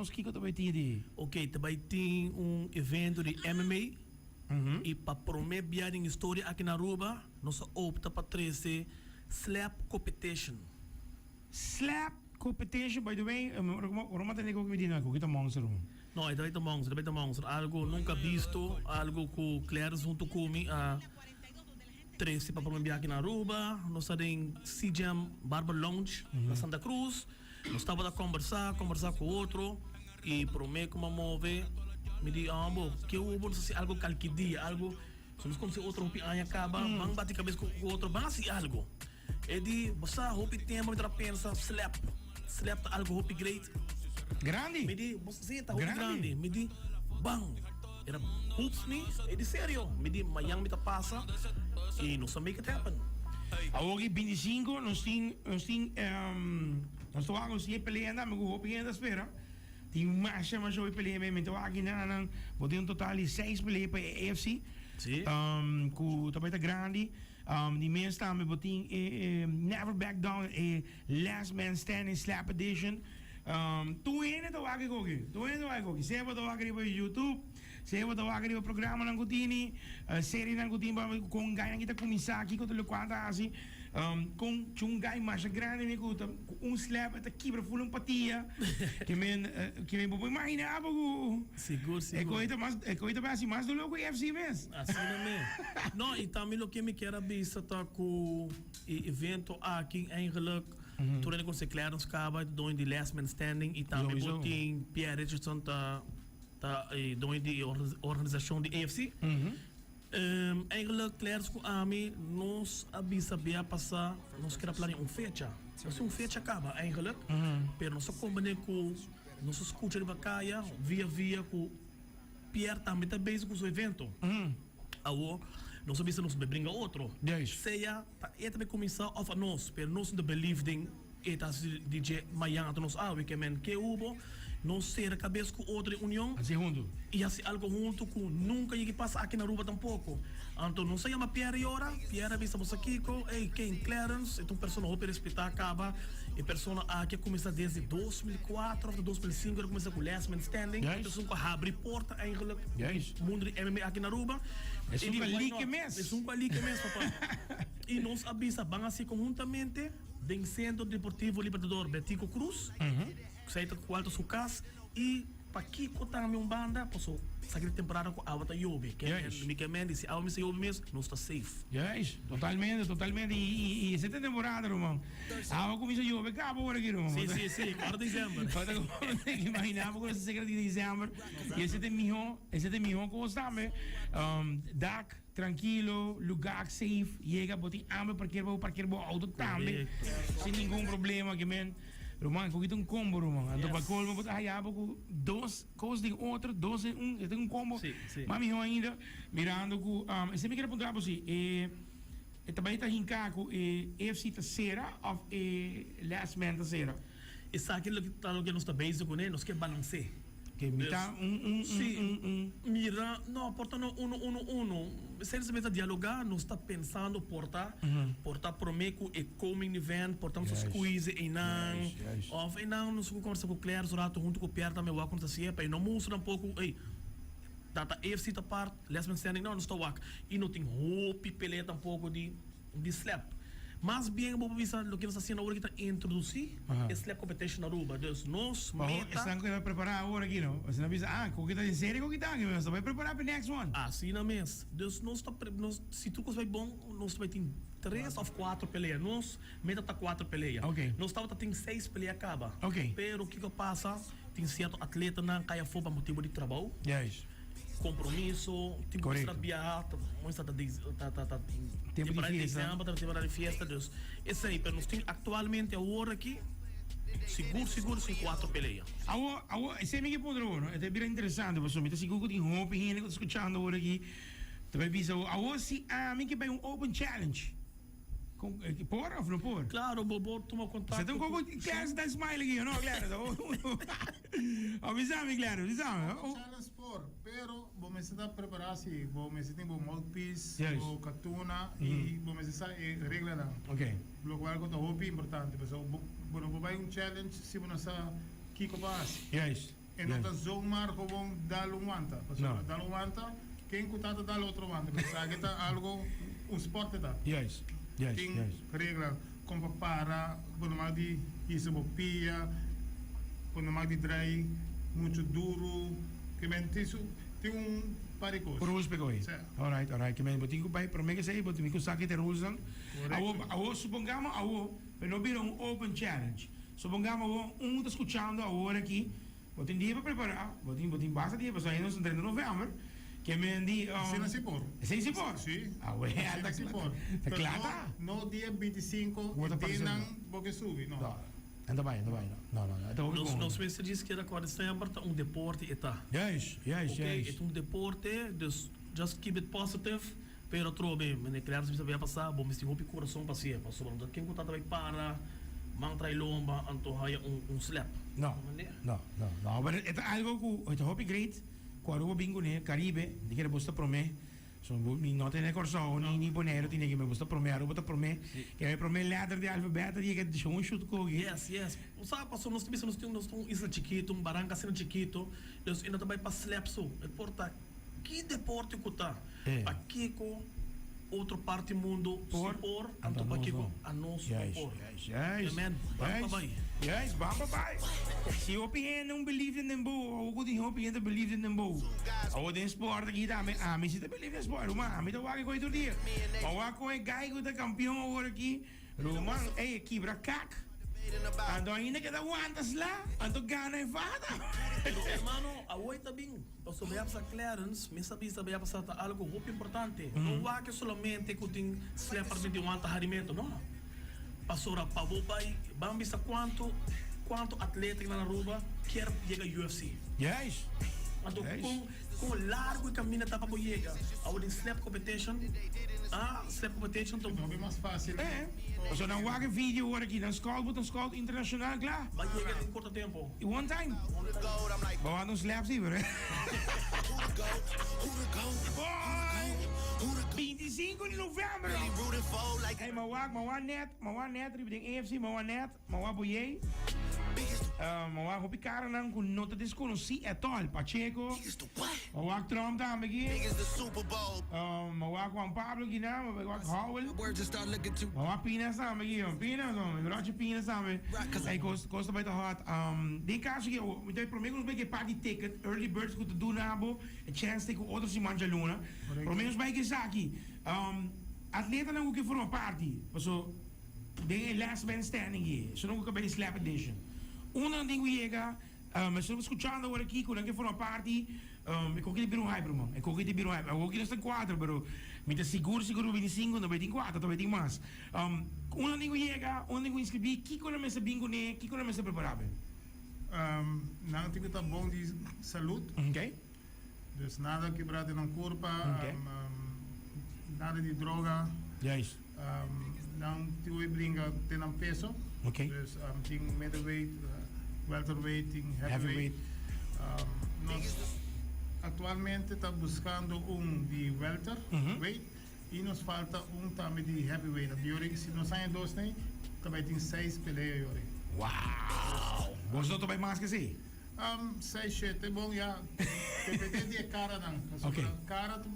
nos kiko ta bai tin di. Ok, ta bai tin un evento di MMA y pa prome bia den historia aki na Aruba nos a opta pa trece Slap Competition. Slap Competition, by the way, ora mi a tende koki mi di no, koki ta monster un. No, e ta bai ta monster, e ta bai ta monster. Algo nunca bisto, algo cu Clarence hunto cu mi a trece pa prome bia aki na Aruba. Nos ta den C-Jam Barber Lounge na Santa Cruz. Nos tabata combersa, combersa cu otro y prome cu mi a move mi di, ah bo, ke hubo nos haci algo kalki dia, algo, so nos conoce otro hopi aña caba, ban bati cabes cu otro, ban haci algo. E di, bo sa hopi tempo mi tabata pensa slap, slap ta algo hopi great. Grandi. Mi di, bo si ta hopi grandi. Mi di, ban. Era hoeps mi, e di serio. Mi di, mayan mi ta pasa y nos a make it happen. Awor ki 25 nos tin, nos tin, nos ta wak nos tin e pelea tambe ku hopi hende ta spera. Tin masha masha hopi pelea mi ta wak aki nan, bo tin un total di seis pelea pa e AFC. Si. Ku ta bai ta grandi. Di mes tambe bo tin e Never Back Down, e Last Man Standing Slap Edition. Tur hende ta wak e koki, tur hende ta wak e koki. Sea bo ta wak riba YouTube, sea bo ta wak riba programanan ku tini, serienan ku tin pa kon gainan ki ta kuminsá, kiko ta lokual ta hasi. Kon chun gai masha grandi mi ku ta ku un slap e ta kibra ful un patia. Ke men, ke men bo por imaginá bo ku Sigur, e sigur. koe ta mas, e koe ta bai hasi mas doló ku AFC mes. Asina mes. No, y tambe loke mi kier a bisa ta cu e evento aki eigenlijk tur hende conoce Clarence Caba, e ta doño di Last Man Standing y tambe bo tin Pierre Richardson ta ta e doño di e organisacion di AFC. Eigenlijk Clarence cu ami nos a bisa bia pasa nos kier a planea un fecha. Nos tin un fecha caba eigenlijk, pero nos a combine cu nos a scucha riba caya via via cu Pierre tambe ta bezig cu su evento. Awor, nos a bisa nos bai bringa otro. Sea ta e ta bai cuminsa of a nos, pero nos no ta believe den e ta haci di dje mayan ata nos awe. Ke men ke hubo, nos cera cabes cu otro den union. Haci hunto. Y haci algo hunto cu nunca yega pasa aki na Aruba tampoco. Anto nos a yama Pierre y ora Pierre a bisa bo sa kico, ey ken Clarence, e ta un persona hopi respeta caba. E persona aki a cuminsa desde 2004 of 2005 el a cuminsa cu Last Man Standing. E ta esun cu a habri porta eigenlijk mundo di MMA aki na Aruba. Esun cu a like mes. Esun cu a like mes papa. Y nos a bisa ban haci conhuntamente den Centro Deportivo Libertador Betico Croes. Esey ta cual ta su cas y pakico tambe un banda paso sa ki ta temporada cu awa ta yobe. Mi ke men di si awa mester yobe mes nos ta safe. Juist, totalmente, totalmente. Y, y, y esey ta temporada, ruman. Awa cuminsa yobe caba ora aki, ruman. Si, si, si, cuarto december. Ora cu imagina bo cu nos ta seca di december. Y esey ta e miho, esey ta e miho cos tambe. Dak, trankilo, lugar safe, yega, bo tin hamber, parkeer bo, parkeer bo auto tambe. Sin ningun problema, ke men. Ruman, cu ki ta un combo, ruman. Anto pa colmo bo ta haya bo cu dos cos den otro, dos den un, e ta un combo. Mas miho ainda, mirando cu, esei mi kier a puntra bo si, e e ta bay ta hinca cu e AFC ta cera of e Last Man ta cera? Esaki ta loke nos ta bezig cune, nos kier balanc'e. Ke mitá un un un un un. Mira, no, por ta no uno uno uno. Esei nos ta dialogá, nos ta pensando por ta, por ta promé ku e coming event, por ta nos ta squeeze einan. Òf einan nos ku kombersá ku Claire su rato huntu ku Pierre tambe wak ku nos ta hasié pa e no mustra tampoco, ey, ta ta AFC ta part, Last Man Standing, no, nos ta wak. I no tin hopi pelea tampoco di. Di slap. Mas bien bo por bisa loke nos ta haciendo awor aki ta introduci e slap competition na Aruba. Dus nos Baho meta. esnan cu ta prepara awor aki no. Esnan bisa ah cu ta den serie cu kita aki nos ta bay prepara pa e next one. Asina mes. Dus nos ta nos si tur cos bay bon nos ta bay tin tres of cuatro pelea. Nos meta ta cuatro pelea. Ok. Nos tabata tin seis pelea caba. Ok. Pero kico a pasa tin cierto atletanan cay afo pa motibo di trabao. Juist. Compromiso, tin cu ta biaha, ta ta ta ta ta temporada di fiesta, ta temporada di fiesta, dus esey, pero nos tin actualmente awor aki sigur sigur sin cuatro pelea. Awor, awor, esey mi ke puntra bo, no? E ta bira interesante pasobra mi ta sigur cu tin hopi hende cu ta scuchando awor aki ta bay bisa bo, awor si ami ke bay un open challenge. Con por of no por? Claro, bo por tuma contacto. Você tem um pouco Clarence tá smile aqui, não, Clarence? Oh, bisami, Clarence, bisami. Oh. Challenge por, pero bo mester ta prepara si, bo mester tin bo mouthpiece, Yes. bo katuna y bo mester sa e reglanan. Ok. Locual cu ta hopi importante, pasobra bo, bo no por bay un challenge si bo no sa kico pa haci. Juist. E no ta zomaar gewoon dal un wanta. Pasobra dal un wanta, ken ku ta ta dal otro wanta. Pero esaki ta algo, un sport e ta. Tin regla kon pa para, bo no mag di hisa bo pia, bo no mag di drai muchu duru. Ke men tin su, tin un par di kos. Rules p'e koe. Alright, alright. Ke men bo tin ku bai prome ke esei bo tin ku sa ki ta e rulesnan. Awor, awor supongamos awor, pe no bira un open challenge. Supongamos awor un ta skuchando awor aki, bo tin dia pa prepará, bo tin bo tin basta dia pasobra ainda nos ta drenta novèmber, ke men di Asina si por. Esei si por? Si. Awel, Asina ta si por. ta kla Pero ta. no no dia 25 Bo ta e parse dianan no. bo ke subi, no. No, no ta bai, no ta bai, no. No, no, no, e ta hopi Nos bon. nos mester djis keda kòrda semper ta un deporte e ta. Juist, juist, Ok, e juist. ta un deporte, dus just keep it positive. Pero atrobe, meneer Clarence bisa bia pasá, bo mester hopi kurason pa hasié, pasobra no ta ken ku ta ta bai para, man trai lomba, anto haya un un slap. No, no, no, no, pero e ta algo ku e ta hopi great ku Aruba bin kuné, Caribe, di kere bos ta promé, so bo mi no tene Kòrsou ni ni Boneiru tene ki, bos ta promé, Aruba ta promé, ke e promé lèter di alfabèto di yega shon un shut kogi. Yes, yes, bo sa pasobra nos ta bisa nos tin nos ta un isla chikitu, un baranka asina chikitu, dus e no ta bai pa slap so, e por ta. Ki deporte ku ta? Pakiko otro parti mundu si por, anto pakiko anos no por? Amen. Ban pa bai. Juist, ban pa bai. Si hopi hende un believe den den bo, awor ku tin hopi hende believe den den bo. Awor den sport aki tambe, ami si ta believe den sport. Ruman, ami ta wak e koi tur dia. Ma wak kon e guy ku ta kampion awor aki, ruman, ey, e kibra kak. Anto ainda keda wanta sla, anto gana e fada. Pero hermano, awor e ta bin. Pasobra ya pasa Clarence, mi sa bisa ya pasa ta algo hopi importante. No wak solamente ku tin slep armento i wanta harimento, no. Pasobra pa bo bai, ban bisa kuantu kuantu atleta na Aruba kier yega UFC. Juist. Anto kon kon largu e kaminda ta pa bo yega. Awor den slep competition, ah, slep competition ta. Hopi mas fácil. Eh, pasobra nan wak e video awor aki, nan scout bo ta scout internacional kla. Ba yega den korto tempo. I one time. Bo wak un slap si, pero. Boy! 25 di november! Hey, ma wak, ma wak net, ma wak net riba den AFC, ma wak net, ma wak boyey. Ma wak hopi karanan ku no ta deskonosí at all. Pacheco, ma wak Trump tambe aki. Ma wak Juan Pablo aki nan, ma wak Howell. Ma wak Pinas tambe aki. Pinas, mi brochi Pinas tambe. Hey, kos, kos ta bai ta hot. Den kaso ki, mi ta prome ku nos bai ke parti ticket, early birds ku ta duna bo e chance te ku otro siman djaluna. Prome nos bai ke esaki. Atletanan ku ke forma parti, paso den e last man standing ei, esun ku ka bai slap edition. Unda nan tin ku yega, esun ku skuchando awor aki ku nan ke forma parti, e koki ta bira un hype ruman, e koki ta bira un hype. Awor ki nos ta kuater, pero mi ta sigur sigur ku 25 no bai tin kuater, ta bai tin mas. Unda nan tin ku yega, unda nan tin ku inskribí, kiko nan mester bin kuné, kiko nan mester prepará p'e? Nan tin ku ta bon di salud. Okay. Dus nada kibra den nan kurpa, nada di droga. Juist. Nan tin hoy bringa den nan peso. Okay. Dus tin middleweight, welterweight, tin heavyweight. Nos actualmente ta buscando un di welterweight y nos falta un tambe di heavyweight. Anto yori si nos haña dos nei ta bay tin seis pelea yori. Wow! Boso no ta bay mas ke esey? Seis, shete, bon ya, depende di e karanan. Pasobra kara ta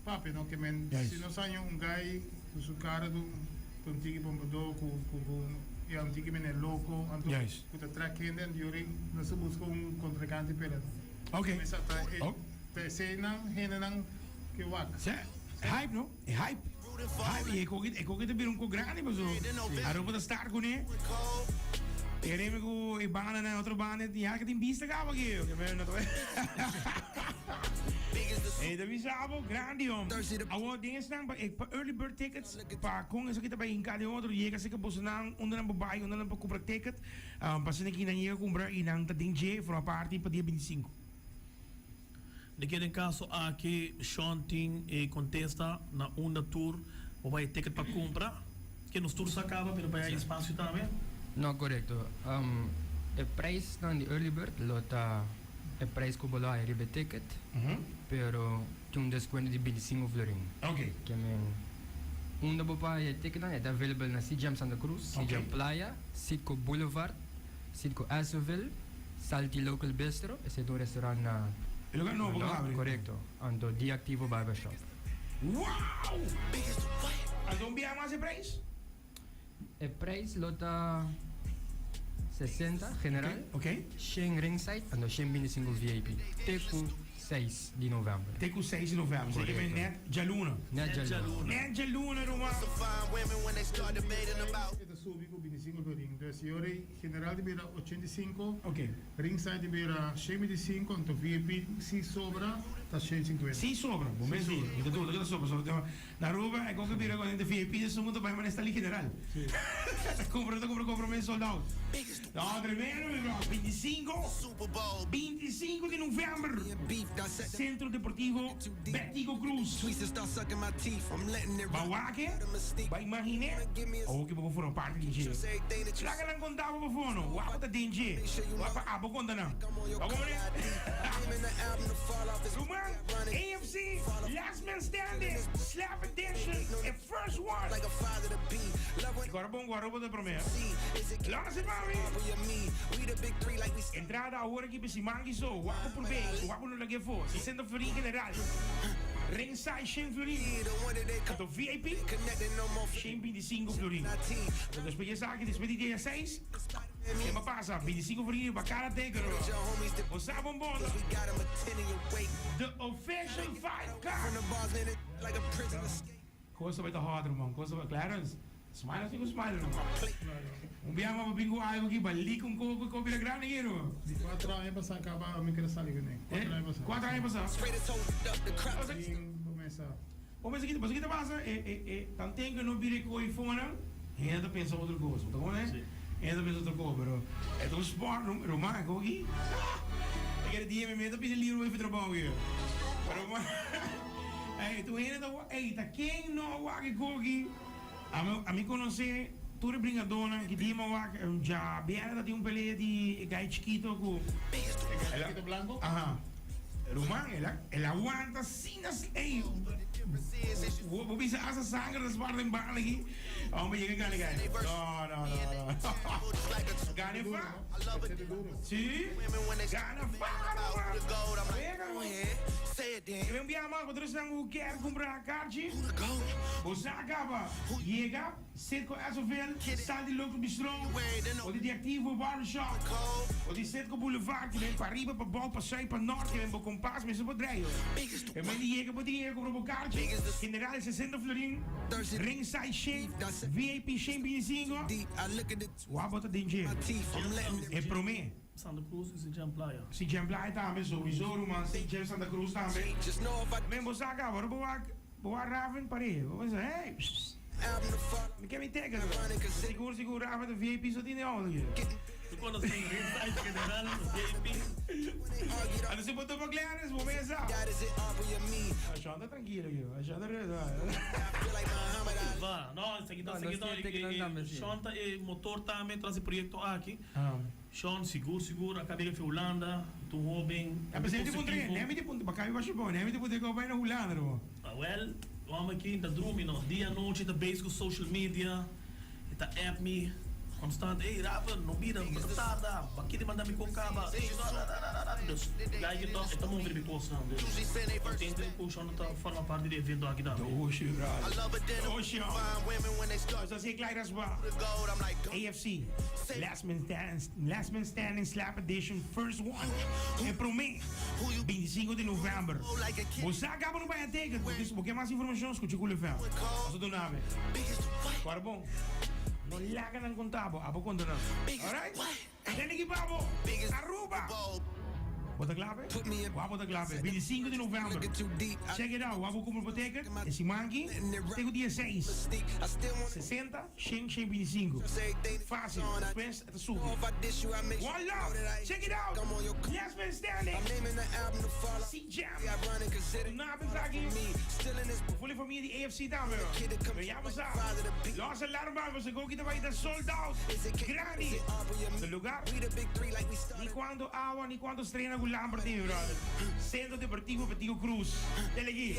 papia no ke men si nos haña un gai ku su kara ta un tiki bombadó ku ku ya un tiki mene loko anto ku ta trek hende anto yori nos ta buska un kontrinkante p'e Mesa ta e ta eseinan hendenan ke wak. Hype no? E hype. Hype y e koki e koki ta bira un ko grandi paso Aruba ta start kuné. E reme ku e banda nan otro banda ya ke tin bista kaba aki yo ke me no ta E ta bisa bo grandi hom. Awor den esnan pa pa early bird tickets pa kon esaki ta bai hinka den otro yega seka boso nan unda nan por bai unda nan por kumpra ticket pa asina ki nan yega kumpra y nan ta den dje forma parti pa dia 25. Den kende kaso aki Sean tin e kontesta na unda tur bo bai e ticket pa kumpra. Ke nos tur sa kaba pero bai hay espasio tambe. No, korekto. E prijsnan di early bird lo ta e prijs ku bo lo haya riba e ticket, pero tin un deskuento di 25 florin. Ke men unda bo por haya e ticketnan e ta available na CGM Santa Cruz, CGM Playa, Citgo Boulevard, Citgo Essoville. Salty Local Bistro, esei ta un restaurant na E lugar nobo ku habri. Korekto. Anto Di Activo Barbershop. Wow! Anto un biaha mas e prijs? E prijs lo ta 60 general, Ok. 100 ringside, anto 125 VIP. Te ku 6 di novèmber. Te ku 6 di novèmber. Esei ke men nèt djaluna. Nèt djaluna. Nèt djaluna, ruman. E ta subi ku 25 florin. Dus si ora e general di bira 85, Ok. ringside di bira 125, anto VIP si sobra ta 150. Si sobra, bo mes di. Mi ta duda ku ta sobra. Sobra Na Aruba e con bira con VIP esun cu ta bay manera sta li general. Ta cumpra ta cumpra cumpra mes sold out. No tremendo mi bro. 25 25 di november Centro Deportivo Betico Croes. Ba wak e, ba imagine awo ki bo por forma parti di dje. Laga nan conta bo pa fono. Wak bo ta den dje. Wak pa abo conta nan. Ba como ne? Ruman AFC last Man Standing, Slap Edition, e first one. Gora bon gora bo ta prome. Lòs mami. Entrada awor aki pa siman ki so. Wak bo purbe, wak bo no lag'e afó. 60 florin general. Ringside shen florin. Anto VIP 125 florin. Anto despues di esaki, despues di dia seis. Ken bo pasa? 25 florin riba cada teken. Bo sa bon bon. The official fight card. Cosa bai ta hot ruman, cosa bai Clarence, smile así ku smile ruman. Un biaha bo bin ku algo aki ba lik un koko ku bira grandi aki ruman. Di cuatro aña pasa caba mi kere sali kuné. Cuatro aña pasa. Cuatro aña pasa. Sin promesa. Bo pensa ki pasobra ki ta pasa e e e tanten ku no bira e koe fonan hende ta pensa otro kos bo ta kono e hende ta pensa otro kos pero e ta un sport ruman e koki e kere dia mi ta pidi libro pa trabou yo pero ey tur hende ta ey ta ken no a wak e koki ami ami konosé tur e bringadónan ki dia mi a wak djabièrnè ta tin un pelea di e gai chikito ku E gai chikito blanko? Aha ruman el a el a wanta. Ey, bo bisa hasta sanger ta spar den banda aki. Hombre yega gana gana. No, no, no, no. Gana fa. Si. Gana fa, ruman. Wega, ruman. E ben biaha mas, bo tres nan ku kier kumpra karchi. Bo sa kaba. Yega. Citgo Esso-ville, Sal di Loco Bistro, o di Diactivo Barbershop, o di Citgo Boulevard, ki ben pariba, pabou, pasuid, panort, ki ben bo kompas, mester por drei. E men di yega bo tin yega kumpra bo karchi, general 60 florin, ringside shen, VIP shen 25, wak bo ta den dje. E prome. Santa Cruz y Sint Jan Playa. Sint Jan Playa tambe, sowieso ruman, Sint Jan Santa Cruz tambe. Men bo sa kaba, ora bo wak. Bo wak Raven par'e, bo pensa, hey, pssst, mi ke mi teken. Sigur, sigur Raven ta VIP so tin den auto ke. Tu konosi Ringside General VIP? Anto si bo topa Clarence, bo mesa. Ashon ta trankilo ke, Ashon ta resa. Va, no, esaki ta, esaki ta, Shon ta e motor tambe tras e proyecto aki. Shon, sigur sigur a kabia fi Hulanda, ta un hoben A pesar di puntra, nemi di puntra, bakabi basha bo, nemi di puntra ku bai na Hulanda bo. Awel, homber aki ta drumi no, dia anochi ta bezig ku social media, e ta app mi constant, ey Raven, no bira, bo ta tarda, bo a kere manda mi kon kaba, ey no no no no no, dus guy ki tok e ta move riba e kosnan, dus contento ku Shon ta forma parti di e evento aki tambe. Doshi brother, doshi homber. Nos a si e Clairas ba, AFC. Last Man Last Man Standing Slap Edition First One e prome 25 di november. Bo sa caba no bay a teken. Bo ke mas informacion scucha Cool FM. Nos ta duna be. Ora bon. No laga nan conta bo, abo conta nan. Alright? Tene ki pa bo. Aruba. Bo ta kla pe? Wou bo ta kla pe? 25 di november. Check it out. Wou bo cumpra bo ticket e siman aki te cu dia 6. 60. Shen shen 25. Fácil. Despues e ta subi. One love. Check it out. Last man standing. C-Jam. Naben ta aki. Fuli famia di AFC tambe. Pero ya bo sa. Los alarma bo se goki ta bai ta sold out. Grandi. De lugar. Ni cuanto awa ni cuanto strena cu lamper tin mi brother. Centro Deportivo Betico Croes. Dele aki.